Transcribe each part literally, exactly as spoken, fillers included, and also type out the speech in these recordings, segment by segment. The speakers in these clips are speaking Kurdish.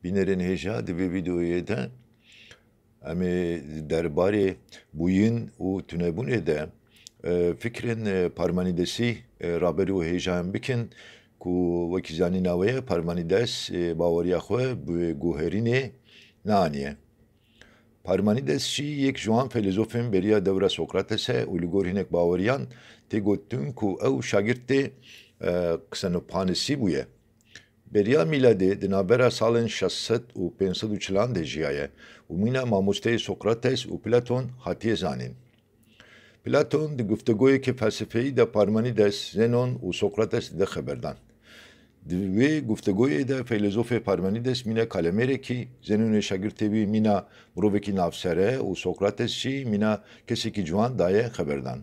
Bînerên hêja, di vê vîdeoyê de em ê derbarê bûyin û tunebûnê de, e, fikrên, e, Parmenîdesî, e, raberî û hêjayan bikin ku wekî zanîna we ye, Parmenîdes, e, baweriya xwe bi guherînê neaniye. Parmenîdes jî yek ji wan feylezofên beriya dewra Sokrates e û li gor hinek baweriyan tê gotin ku ew şagirdê, e, Ksenopanisî bûye. Beriya mîladê di navbera salên şeş sed û pênc sed û çilan de jiyaye û mîna mamosteyê Sokrates û Platon hatiye zanîn. Platon di guftegoyeke felsefeyî de Parmenîdes, Zenon û Sokrates dide xeberdan. Di wê guftegoyê de feylezofê Parmenîdes mîna kalemêrekî, Zenonê şagirtê wî mîna mirovekî navsere û Sokrates jî mîna kesekî ciwan daye xeberdan.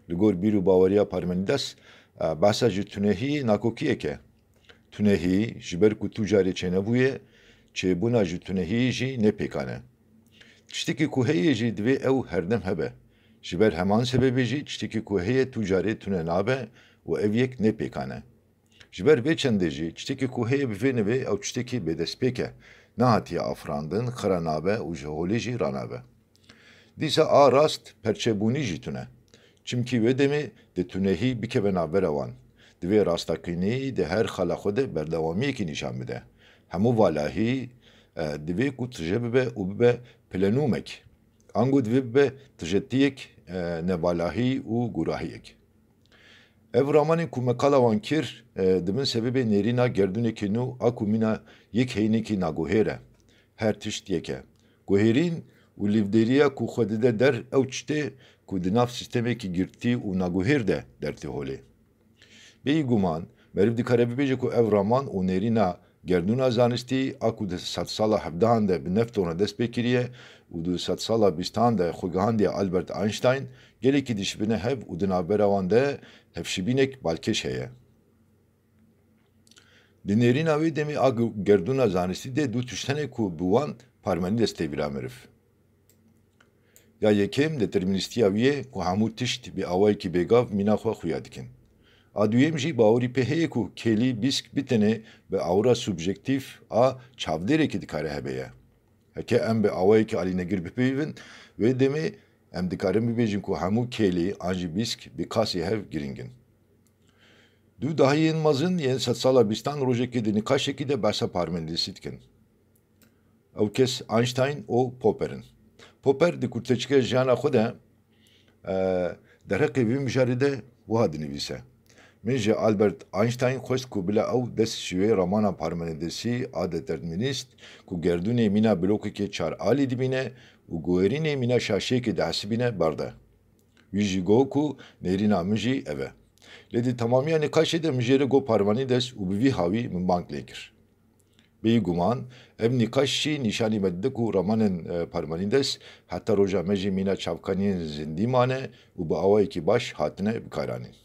Li gor bîr û baweriya Parmenîdes, e, behsa ji tunehî nakokiyek e. Tunehî, ji ber ku tu carê çênebûye, çêbûna ji tunehiyê jî ne pêkan e. Tiştekî ku heye jî divê ew herdem hebe. Ji ber heman sebebê jî tiştekî ku heye tu carê tune nabe û ev yek ne pêkan e. Ji ber vê çendê jî tiştekî ku heye bi vê nivê ew tiştekî bêdestpêk e, nehatiye afirandin, xira nabe û ji holê jî ranabe. Dîsa a rast perçebûnî jî tune. Çimkî wê demê di tunehî bikeve navbera wan. Divê rastakînî di her xala xwe de berdewamiyekî nîşan bide. Hemû valahî, e, divê ku tije bibe û bibe planûmek. Ango divê bibe tijetiyek, e, nevalahî û gurahiyek. Ev ramanên ku me qala wan kir, e, dibin sebebê nêrîna gerdûnekê nû a ku mîna yek heyînekî naguhêr e. Her tişt yek e. Guhêrîn û lîvdêriya ku xwe dide der ew tiştê ku di nav sîstemekî girtî û naguhêr de dertê holê. Bêyî guman, meriv dikare bibêje ku ev raman û nêrîna gerdûna zanistî a ku di sedsala hevdehan de bi Newton re dest pê kiriye û di sedsala bîstan de xwe gihandiye Albert Einstein, gelekî dişibine hev û di navbera wan de hevşibînek balkêş heye. Di nêrîna wê demê a gu-, gerdûna zanistî de du tişt hene ku bi wan Parmenîdes tê bîra meriv. Ya yekem determînîstiya wî ye ku hemû tişt bi awayekî bêgav mîna xwe xuya dikin. A duyem jî bawerî pê heye ku kêlî bîsk bi tenê bi awira subjektîf a çavdêrekî dikare hebe ye. Heke em bi awayekî alînegir bipeyivin, wê demê em dikarin bibêjin ku hemû kêlî an jî bîsk bi qasî hev girîng in. Du dahiyên mezin yên sedsala bîstan rojekê di nîqaşekî de behsa Parmenîdesî dikin. Ew kes Einstein û Popper in. Popper di kurteçika jiyana xwe de, e, derheqê vî mijarê de wiha dinivîse: Min ji Albert Einstein xwest ku bila ew dest ji wê ramana Parmenîdesî a determînîst ku gerdûnê mîna blokekê çar alî dibîne û guherînê mîna şaşiyekê dihesibîne berde. Wî jî got ku nêrîna min jî ev e. Lê di temamiya nîqaşê de min jê re got Parmenîdes û bi vî hawî min bang lê kir. Bêyî guman, ev nîqaş jî nîşanî me dide ku ramanên, e, Parmenîdes heta roja me jî mîna çavkaniyên zindî mane û bi awayekî baş hatine bikaranîn.